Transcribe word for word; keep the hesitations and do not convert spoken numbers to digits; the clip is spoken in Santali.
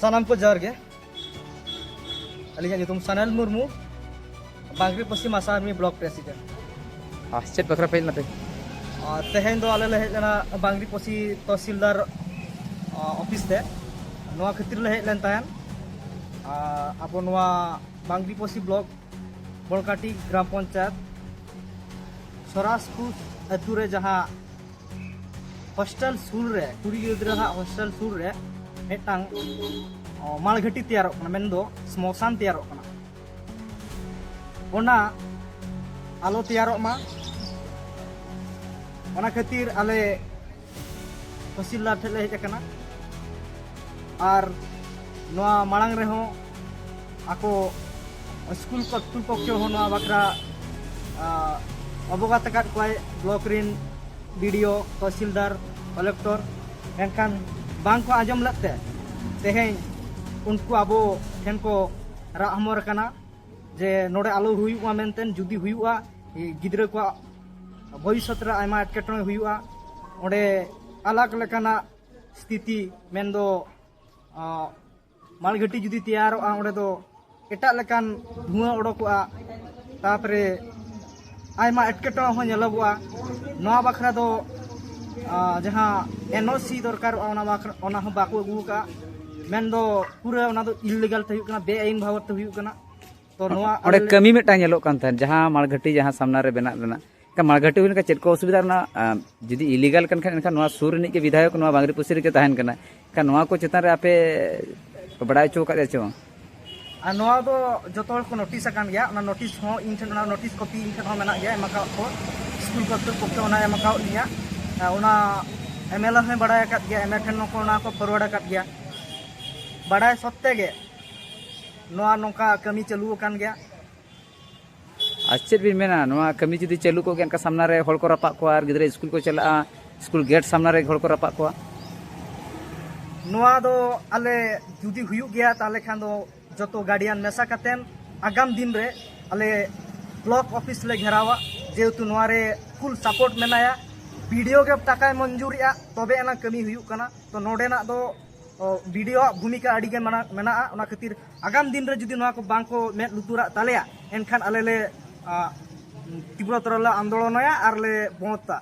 ᱥᱟᱱᱟᱢ ᱠᱚ ᱡᱚᱦᱟᱨ ᱜᱮ᱾ ᱟᱹᱞᱤᱧᱟᱜ ᱧᱩᱛᱩᱢ ᱥᱟᱱᱮᱞ ᱢᱩᱨᱢᱩ, ᱵᱟᱝᱨᱤᱯᱚᱥᱤ ᱢᱟᱥᱟ ᱟᱨᱢᱤ ᱵᱞᱚᱠ ᱯᱨᱮᱥᱤᱰᱮᱱᱴ᱾ ᱟᱨ ᱪᱮᱫ ᱵᱟᱠᱷᱨᱟ ᱯᱮ ᱦᱮᱡ ᱞᱮᱱᱟ ᱛᱮᱦᱮᱧ? ᱟᱨ ᱛᱮᱦᱮᱧ ᱫᱚ ᱟᱞᱮ ᱞᱮ ᱦᱮᱡ ᱞᱮᱱᱟ ᱵᱟᱝᱨᱤᱯᱚᱥᱤ ᱛᱚᱦᱥᱤᱞᱫᱟᱨ, ᱟ, ᱚᱯᱷᱤᱥ ᱛᱮ᱾ ᱱᱚᱣᱟ ᱠᱷᱟᱹᱛᱤᱨ ᱞᱮ ᱦᱮᱡ ᱞᱮᱱ ᱛᱟᱦᱮᱸᱫ, ᱟ, ᱟᱵᱚ ᱱᱚᱣᱟ ᱵᱟᱝᱨᱤᱯᱚᱥᱤ ᱵᱞᱚᱠ ᱵᱚᱞᱠᱟᱴᱤ ᱜᱨᱟᱢ ᱯᱚᱧᱪᱟᱭᱮᱛ ᱥᱚᱨᱟᱥᱯᱩᱨ ᱟᱹᱛᱩ ᱨᱮ ᱡᱟᱦᱟᱸ ᱦᱳᱥᱴᱮᱞ ᱥᱩᱨ ᱨᱮ, ᱠᱩᱲᱤ ᱜᱤᱫᱽᱨᱟᱹ ᱦᱟᱜ ᱦᱳᱥᱴᱮᱞ ᱥᱩᱨ ᱨᱮ ᱢᱤᱫᱴᱟᱝ, ᱚ, ᱢᱟᱲᱜᱷᱟᱹᱴᱤ ᱛᱮᱭᱟᱨᱚᱜ ᱠᱟᱱᱟ, ᱢᱮᱱᱫᱚ ᱥᱢᱚᱥᱟᱱ ᱛᱮᱭᱟᱨᱚᱜ ᱠᱟᱱᱟ᱾ ᱚᱱᱟ ᱟᱞᱚ ᱛᱮᱭᱟᱨᱚᱜ ᱢᱟ, ᱚᱱᱟ ᱠᱷᱟᱹᱛᱤᱨ ᱟᱞᱮ ᱛᱚᱦᱥᱤᱞᱫᱟᱨ ᱴᱷᱮᱱ ᱞᱮ ᱦᱮᱡ ᱟᱠᱟᱱᱟ᱾ ᱟᱨ ᱱᱚᱣᱟ ᱢᱟᱲᱟᱝ ᱨᱮᱦᱚᱸ ᱟᱠᱚ ᱥᱠᱩᱞ ᱠᱚ, ᱥᱠᱩᱞ ᱯᱚᱠᱠᱷᱚ ᱦᱚᱸ ᱱᱚᱣᱟ ᱵᱟᱠᱷᱨᱟ, ᱟ, ᱚᱵᱚᱜᱟᱛ ᱟᱠᱟᱫ ᱠᱚᱣᱟᱭ ᱵᱞᱚᱠ ᱨᱤᱱ ᱵᱤ ᱰᱤ ᱳ, ᱛᱚᱦᱥᱤᱞᱫᱟᱨ, ᱠᱚᱞᱮᱠᱴᱚᱨ, ᱢᱮᱱᱠᱷᱟᱱ ᱵᱟᱝ ᱠᱚ ᱟᱸᱡᱚᱢ ᱞᱮᱫ ᱛᱮ ᱛᱮᱦᱮᱧ ᱩᱱᱠᱩ ᱟᱵᱚ ᱴᱷᱮᱱ ᱠᱚ ᱨᱟᱜ ᱦᱚᱢᱚᱨ ᱟᱠᱟᱱᱟ ᱡᱮ ᱱᱚᱰᱮ ᱟᱞᱚ ᱦᱩᱭᱩᱜ ᱢᱟ ᱢᱮᱱᱛᱮ᱾ ᱡᱩᱫᱤ ᱦᱩᱭᱩᱜᱼᱟ, ᱜᱤᱫᱽᱨᱟᱹ ᱠᱚᱣᱟᱜ ᱵᱷᱚᱵᱤᱥᱥᱚᱛ ᱨᱮ ᱟᱭᱢᱟ ᱮᱴᱠᱮᱴᱚᱬᱮ ᱦᱩᱭᱩᱜᱼᱟ᱾ ᱚᱸᱰᱮ ᱟᱞᱟᱜᱽ ᱞᱮᱠᱟᱱᱟᱜ ᱥᱛᱷᱤᱛᱤ, ᱢᱮᱱᱫᱚ, ᱟ, ᱢᱟᱲᱜᱷᱟᱹᱴᱤ ᱡᱩᱫᱤ ᱛᱮᱭᱟᱨᱚᱜᱼᱟ, ᱚᱸᱰᱮ ᱫᱚ ᱮᱴᱟᱜ ᱞᱮᱠᱟᱱ ᱫᱷᱩᱣᱟᱹ ᱚᱰᱚᱠᱚᱜᱼᱟ᱾ ᱛᱟᱯᱚᱨᱮ ᱟᱭᱢᱟ ᱮᱴᱠᱮᱴᱚᱬᱮ ᱦᱚᱸ ᱧᱮᱞᱚᱜᱚᱜᱼᱟ᱾ ᱱᱚᱣᱟ ᱵᱟᱠᱷᱨᱟ ᱫᱚ, ᱟ, ᱡᱟᱦᱟᱸ ᱮᱱ ᱳ ᱥᱤ ᱫᱚᱨᱠᱟᱨᱚᱜᱼᱟ, ᱚᱱᱟ ᱵᱟᱠᱷᱨᱟ, ᱚᱱᱟ ᱦᱚᱸ ᱵᱟᱠᱚ ᱟᱹᱜᱩ ᱟᱠᱟᱫᱼᱟ᱾ ᱢᱮᱱᱫᱚ ᱯᱩᱨᱟᱹ ᱚᱱᱟ ᱫᱚ ᱤᱞᱤᱜᱟᱞ ᱛᱮ ᱦᱩᱭᱩᱜ ᱠᱟᱱᱟ, ᱵᱮᱼᱟᱭᱤᱱ ᱵᱷᱟᱵᱚᱛ ᱛᱮ ᱦᱩᱭᱩᱜ ᱠᱟᱱᱟ᱾ ᱛᱚ ᱱᱚᱣᱟ ᱚᱸᱰᱮ ᱟᱞᱮ ᱠᱟᱹᱢᱤ ᱢᱤᱫᱴᱟᱝ ᱧᱮᱞᱚᱜ ᱠᱟᱱ ᱛᱟᱦᱮᱸᱫ, ᱡᱟᱦᱟᱸ ᱢᱟᱲᱜᱷᱟᱹᱴᱤ ᱡᱟᱦᱟᱸ ᱥᱟᱢᱱᱟ ᱨᱮ ᱵᱮᱱᱟᱜ ᱨᱮᱱᱟᱜ, ᱮᱱᱠᱷᱟᱱ ᱢᱟᱲᱜᱷᱟᱹᱴᱤ ᱦᱩᱭ ᱞᱮᱱᱠᱷᱟᱱ ᱪᱮᱫ ᱠᱚ ᱚᱥᱩᱵᱤᱫᱷᱟ ᱨᱮᱱᱟᱜ, ᱟᱸ, ᱡᱩᱫᱤ ᱤᱞᱤᱜᱟᱞ ᱠᱟᱱ ᱠᱷᱟᱱ, ᱮᱱᱠᱷᱟᱱ ᱱᱚᱣᱟ ᱥᱩᱨ ᱨᱤᱱᱤᱡ ᱜᱮ ᱵᱤᱫᱷᱟᱭᱚᱠ ᱱᱚᱣᱟ ᱵᱟᱝᱨᱤᱯᱚᱥᱤ ᱨᱮᱜᱮ ᱛᱟᱦᱮᱱ ᱠᱟᱱᱟ᱾ ᱮᱱᱠᱷᱟᱱ ᱱᱚᱣᱟ ᱠᱚ ᱪᱮᱛᱟᱱ ᱨᱮ ᱟᱯᱮ ᱯᱮ ᱵᱟᱲᱟᱭ ᱦᱚᱪᱚ ᱟᱠᱟᱫ ᱜᱮᱭᱟ ᱪᱮ ᱵᱟᱝ? ᱟᱨ ᱱᱚᱣᱟ ᱫᱚ ᱡᱚᱛᱚ ᱦᱚᱲ ᱠᱚ ᱱᱳᱴᱤᱥ ᱟᱠᱟᱱ ᱜᱮᱭᱟ᱾ ᱚᱱᱟ ᱱᱳᱴᱤᱥ ᱦᱚᱸ ᱤᱧ ᱴᱷᱮᱱ, ᱚᱱᱟ ᱱᱳᱴᱤᱥ ᱠᱚᱯᱤ ᱤᱧ ᱴᱷᱮᱱ ᱦᱚᱸ ᱢᱮᱱᱟᱜ ᱜᱮᱭᱟ, ᱮᱢ ᱟᱠᱟᱫ ᱠᱚ, ᱥᱠᱩᱞ ᱠᱚᱨᱛᱨᱤᱯᱚᱠᱠᱷᱚ ᱚᱱᱟ ᱮᱢ ᱟᱠᱟᱣᱟᱫ ᱞᱤᱧᱟ᱾ ᱟᱨ ᱚᱱᱟ ᱮᱢ ᱮᱞ ᱮ ᱦᱚᱸᱭ ᱵᱟᱲᱟᱭ ᱟᱠᱟᱫ ᱜᱮᱭᱟ, ᱮᱢ ᱮ ᱴᱷᱮᱱ ᱦᱚᱸᱠᱚ ᱚᱱᱟ ᱠᱚ ᱯᱷᱚᱨᱣᱟᱨᱰ ᱟᱠᱟᱫ ᱜᱮᱭᱟ᱾ ᱵᱟᱲᱟᱭ ᱥᱚᱛᱛᱮ ᱜᱮ ᱱᱚᱣᱟ ᱱᱚᱝᱠᱟ ᱠᱟᱹᱢᱤ ᱪᱟᱹᱞᱩ ᱟᱠᱟᱱ ᱜᱮᱭᱟ᱾ ᱟᱨ ᱪᱮᱫ ᱵᱤᱱ ᱢᱮᱱᱟ, ᱱᱚᱣᱟ ᱠᱟᱹᱢᱤ ᱡᱩᱫᱤ ᱪᱟᱹᱞᱩ ᱠᱚᱜ ᱜᱮᱭᱟ, ᱮᱱᱠᱷᱟᱱ ᱥᱟᱢᱱᱟ ᱨᱮ ᱦᱚᱲ ᱠᱚ ᱨᱟᱯᱟᱜ ᱠᱚᱣᱟ ᱟᱨ ᱜᱤᱫᱽᱨᱟᱹ ᱥᱠᱩᱞ ᱠᱚ ᱪᱟᱞᱟᱜᱼᱟ, ᱥᱠᱩᱞ ᱜᱮᱴ ᱥᱟᱢᱱᱟ ᱨᱮ ᱦᱚᱲ ᱠᱚ ᱨᱟᱯᱟᱜ ᱠᱚᱣᱟ᱾ ᱱᱚᱣᱟ ᱫᱚ ᱟᱞᱮ ᱡᱩᱫᱤ ᱦᱩᱭᱩᱜ ᱜᱮᱭᱟ, ᱛᱟᱦᱚᱞᱮ ᱠᱷᱟᱱ ᱫᱚ ᱡᱚᱛᱚ ᱜᱟᱨᱰᱤᱭᱟᱱ ᱢᱮᱥᱟ ᱠᱟᱛᱮᱱ ᱟᱜᱟᱢ ᱫᱤᱱ ᱨᱮ ᱟᱞᱮ ᱵᱞᱚᱠ ᱚᱯᱷᱤᱥ ᱞᱮ ᱜᱷᱮᱨᱟᱣᱟ, ᱡᱮᱦᱮᱛᱩ ᱱᱚᱣᱟ ᱨᱮ ᱯᱷᱩᱞ ᱥᱟᱯᱳᱨᱴ ᱢᱮᱱᱟᱭᱟ᱾ ᱵᱤ ᱰᱤ ᱳ ᱜᱮ ᱴᱟᱠᱟᱭ ᱢᱚᱧᱡᱩᱨᱮᱜᱼᱟ, ᱛᱚᱵᱮ ᱟᱱᱟᱜ ᱠᱟᱹᱢᱤ ᱦᱩᱭᱩᱜ ᱠᱟᱱᱟ᱾ ᱛᱚ ᱱᱚᱰᱮᱱᱟᱜ ᱫᱚ ᱚ, ᱵᱤᱰᱤᱳ ᱟᱜ ᱵᱷᱩᱢᱤᱠᱟ ᱟᱹᱰᱤ ᱜᱮ ᱢᱟᱱᱟ-, ᱢᱮᱱᱟᱜᱼᱟ᱾ ᱚᱱᱟ ᱠᱷᱟᱹᱛᱤᱨ ᱟᱜᱟᱢ ᱫᱤᱱ ᱨᱮ ᱡᱩᱫᱤ ᱱᱚᱣᱟ ᱠᱚ ᱵᱟᱝ ᱠᱚ ᱢᱮᱫ ᱞᱩᱛᱩᱨᱟᱜ ᱛᱟᱞᱮᱭᱟ, ᱮᱱᱠᱷᱟᱱ ᱟᱞᱮ ᱞᱮ, ᱟ, ᱛᱤᱵᱨᱚᱛᱚᱨ ᱞᱮ ᱟᱱᱫᱳᱞᱚᱱᱟᱭᱟ ᱟᱨ ᱞᱮ ᱵᱚᱸᱫᱟ᱾